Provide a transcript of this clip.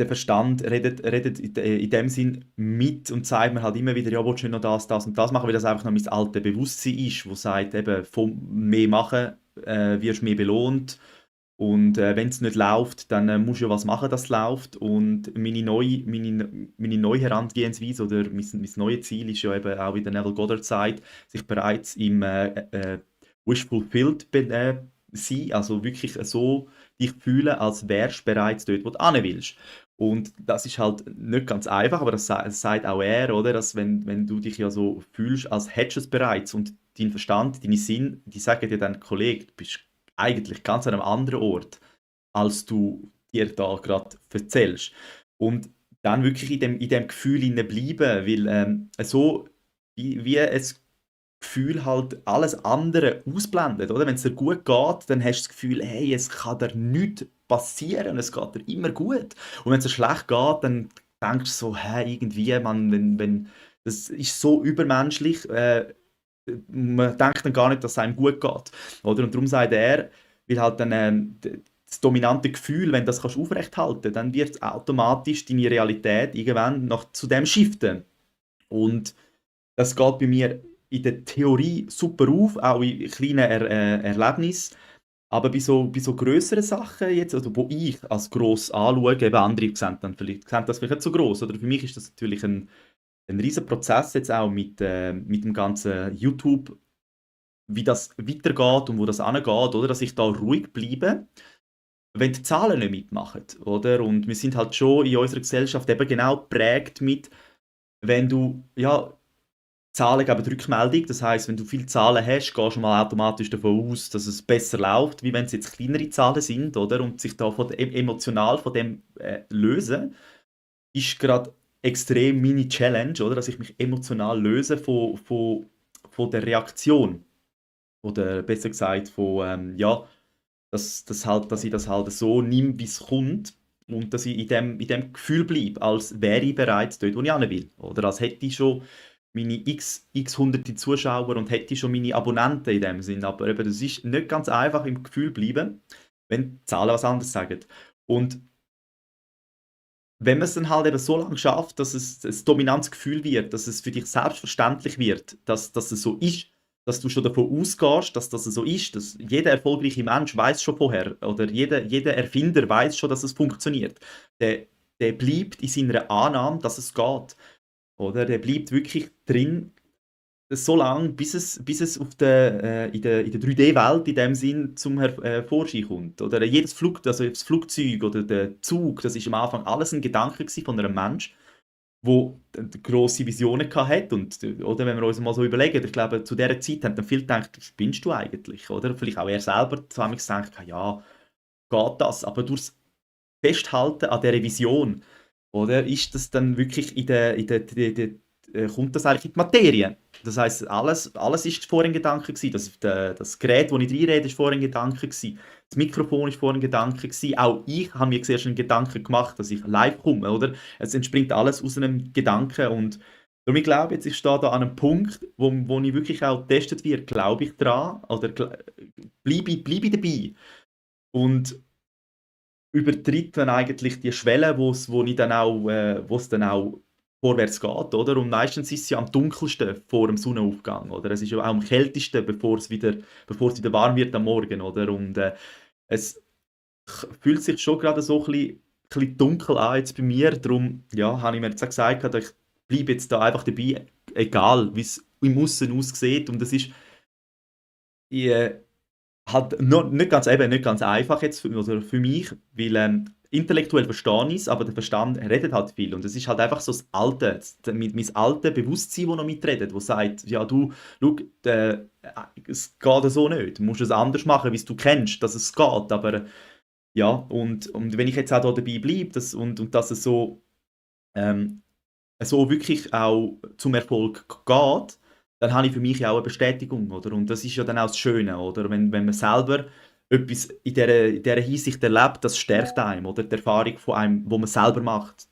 der Verstand redet in dem Sinn mit und zeigt mir halt immer wieder, ja, willst du nicht noch das und das machen, weil das einfach noch mein altes Bewusstsein ist, wo sagt eben, vom mehr machen wirst du mehr belohnt und wenn es nicht läuft, dann musst du ja was machen, dass es läuft und meine neue Herangehensweise oder mein neues Ziel ist ja eben auch, wie der Neville Goddard sagt, sich bereits im Wish Fulfilled sein, also wirklich so dich fühlen, als wärst du bereits dort, wo du hin willst. Und das ist halt nicht ganz einfach, aber das sagt auch er, oder? Dass wenn du dich ja so fühlst, als hättest du es bereits und dein Verstand, deine Sinn, die sagen dir dann, Kollege, du bist eigentlich ganz an einem anderen Ort, als du dir da gerade erzählst. Und dann wirklich in dem Gefühl bleiben, weil so wie es Gefühl halt alles andere ausblendet, oder? Wenn es dir gut geht, dann hast du das Gefühl, hey, es kann dir nichts passieren, es geht dir immer gut. Und wenn es dir schlecht geht, dann denkst du so, hey, irgendwie, man, das ist so übermenschlich, man denkt dann gar nicht, dass es einem gut geht, oder? Und darum sagt er, weil halt dann das dominante Gefühl, wenn du das kannst aufrechthalten, dann wird automatisch deine Realität irgendwann noch zu dem shiften. Und das geht bei mir in der Theorie super auf, auch in kleinen Erlebnissen. Aber bei so grösseren Sachen jetzt, also wo ich als gross anschaue, eben andere sehen das vielleicht nicht so gross. Oder für mich ist das natürlich ein riesen Prozess jetzt auch mit dem ganzen YouTube, wie das weitergeht und wo das angeht, oder? Dass ich da ruhig bleibe, wenn die Zahlen nicht mitmachen, oder? Und wir sind halt schon in unserer Gesellschaft eben genau geprägt mit, wenn du, ja, Zahlen geben die Rückmeldung. Das heisst, wenn du viele Zahlen hast, gehst du mal automatisch davon aus, dass es besser läuft, wie wenn es jetzt kleinere Zahlen sind, oder? Und sich da emotional von dem lösen, ist gerade extrem meine Challenge, oder? Dass ich mich emotional löse von der Reaktion. Oder besser gesagt, ja, dass ich das halt so nehme, wie es kommt. Und dass ich in dem Gefühl bleibe, als wäre ich bereits dort, wo ich hin will. Oder als hätte ich schon meine x hunderte Zuschauer und hätte schon meine Abonnenten in dem Sinn. Aber eben, das ist nicht ganz einfach im Gefühl bleiben, wenn die Zahlen was anderes sagen. Und wenn man es dann halt eben so lange schafft, dass es ein dominantes Gefühl wird, dass es für dich selbstverständlich wird, dass es so ist, dass du schon davon ausgehst, dass das so ist, dass jeder erfolgreiche Mensch weiß schon vorher oder jeder Erfinder weiß schon, dass es funktioniert. Der, der bleibt in seiner Annahme, dass es geht. Oder der bleibt wirklich drin, so lange, bis es in der 3D-Welt in dem Sinn zum Vorschein kommt. Oder jedes also das Flugzeug oder der Zug, das ist am Anfang alles ein Gedanke gewesen von einem Mensch, der grosse Visionen hatte. Und, oder wenn wir uns mal so überlegen, ich glaube, zu dieser Zeit haben dann viele gedacht, spinnst du eigentlich? Oder vielleicht auch er selber zu gedacht, ja, geht das? Aber durchs Festhalten an dieser Vision, oder ist das dann wirklich kommt das eigentlich in die Materie? Das heisst, alles ist vorher ein Gedanke gewesen. Das Gerät, das ich reinrede, ist vorher ein Gedanke gewesen. Das Mikrofon ist vorher ein Gedanke gewesen. Auch ich habe mir zuerst einen Gedanken gemacht, dass ich live komme, oder? Es entspringt alles aus einem Gedanken und darum ich glaube jetzt, ich stehe da an einem Punkt, wo ich wirklich auch getestet wird, glaube ich dran oder bleibe dabei und übertritt dann eigentlich die Schwelle, wo es dann auch vorwärts geht, oder? Und meistens ist es ja am dunkelsten vor dem Sonnenaufgang, oder? Es ist ja auch am kältesten, bevor es wieder warm wird am Morgen, oder? Und es fühlt sich schon gerade so ein bisschen dunkel an jetzt bei mir, darum ja, habe ich mir jetzt auch gesagt, ich bleibe jetzt da einfach dabei, egal wie es im Aussen aussieht und es ist äh, halt nicht ganz einfach jetzt für mich, weil intellektuell verstehe ich es, aber der Verstand redet halt viel. Und es ist halt einfach so mein altes Bewusstsein, das noch mitredet, das sagt, ja du, schau, es geht so nicht. Du musst es anders machen, wie es du kennst, dass es geht. Aber ja, und wenn ich jetzt auch da dabei bleibe und dass es ähm, so wirklich auch zum Erfolg geht, dann habe ich für mich ja auch eine Bestätigung, oder? Und das ist ja dann auch das Schöne, oder? Wenn man selber etwas in dieser Hinsicht erlebt, das stärkt einem, oder? Die Erfahrung von einem, wo man selber macht.